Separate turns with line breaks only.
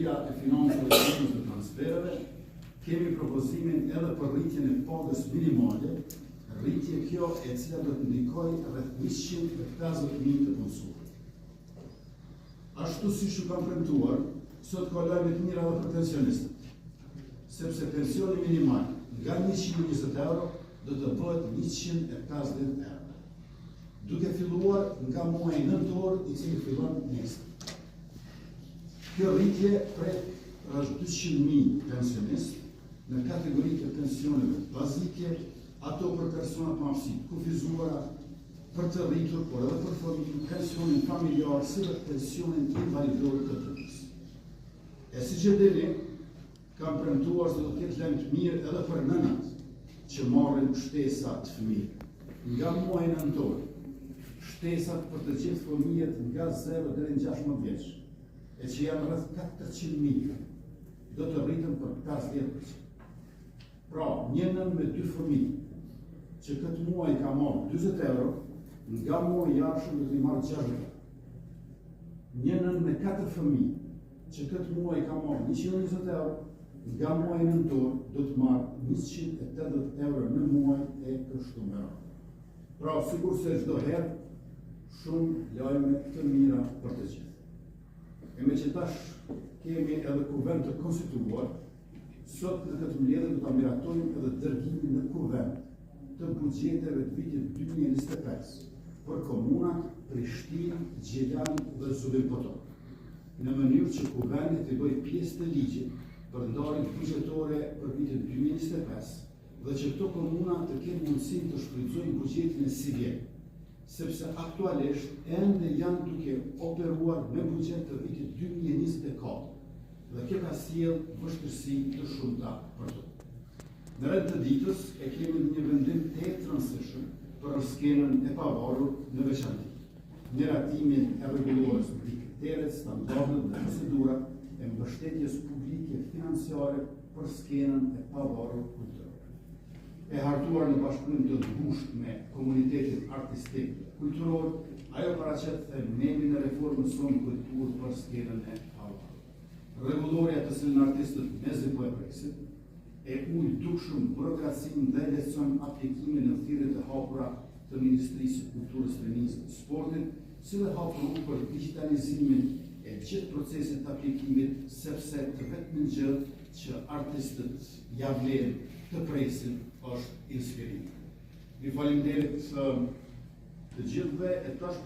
Ministria e Financave, Punës dhe Transfereve, kemi propozimin edhe për rritjen e pagës minimale, rritje kjo e cila do të ndikojë rreth 150.000 të punësuar. Ashtu siç ju kam premtuar, sot ka lajme të mira edhe për pensionistët, sepse pensioni minimal nga 120 euro do të bëhet 150 euro. Duke filluar nga muaji nëntor, i cili fillon nesër. Kjo rritje prek rreth 200.000 pensionistë në kategori të pensioneve bazike, ato për personat me aftësi të kufizuara, për të rritur, por edhe për fëmijë, pensionin familjar si dhe pensionin invalidor të punës. E siç e dini, kam premtuar se do të ketë lajm të mirë edhe për nënat që marrin shtesa të fëmijëve. Nga muaji nëntor, shtesat për të gjithë fëmijët nga 0 deri në 16 vjeç, e që janë rreth 400.000, do të rriten për 50%. Pra, një nënë me dy fëmijë, që këtë muaj ka marrë 40 euro, nga muaji i ardhshëm do t'i marrë 60 euro. Një nënë me katër fëmijë, që këtë muaj ka marrë 120 euro, nga muaji nëntor do të marrë 180 euro në muaj e kështu me radhë. Pra, sikurse çdo herë, shumë lajme të mira për të gjithë. E meqë tash kemi edhe kuvend të konstituuar, sot në këtë mbledhje do ta miratojmë edhe dërgimin në kuvend të buxheteve të vitit 2025 për komunat Prishtinë, Gjilan dhe Zubin Potok, në mënyrë që kuvendi të bëjë pjesë të ligjit për ndarjet buxhetore për vitin 2025 dhe që këto komuna të kenë mundësinë të shfrytëzojnë buxhetin e sivjet, sepse aktualisht ende janë duke operuar me buxhet të vitit 2024 dhe kjo ka sjellë vështirësi të shumta për to. Në rend të ditës e kemi një vendim tejet të rëndësishëm për skenën e pavarur në veçanti. Miratimin e rregullores mbi kriteret, standardet dhe procedurat e mbështetjes publike financiare për skenën e pavarur kulturore. E hartuar në bashkëpunim të ngushtë me komunitetin artistik dhe kulturor, ajo paraqet themelin e reformës sonë kulturë për skenën e pavarur. Rregullorja të cilën artistët mezi po e presin, e ul dukshëm burokracinë dhe lehtëson aplikimin në thirrjet e hapura të Ministrisë së Kulturës, Rinisë dhe Sportit, si dhe hap rrugë për digjitalizimin e gjithë procesit të aplikimit, sepse të vetmen gjë që artistët ja vlen të presin është inspirimi. Ju faleminderit të gjithëve e tash.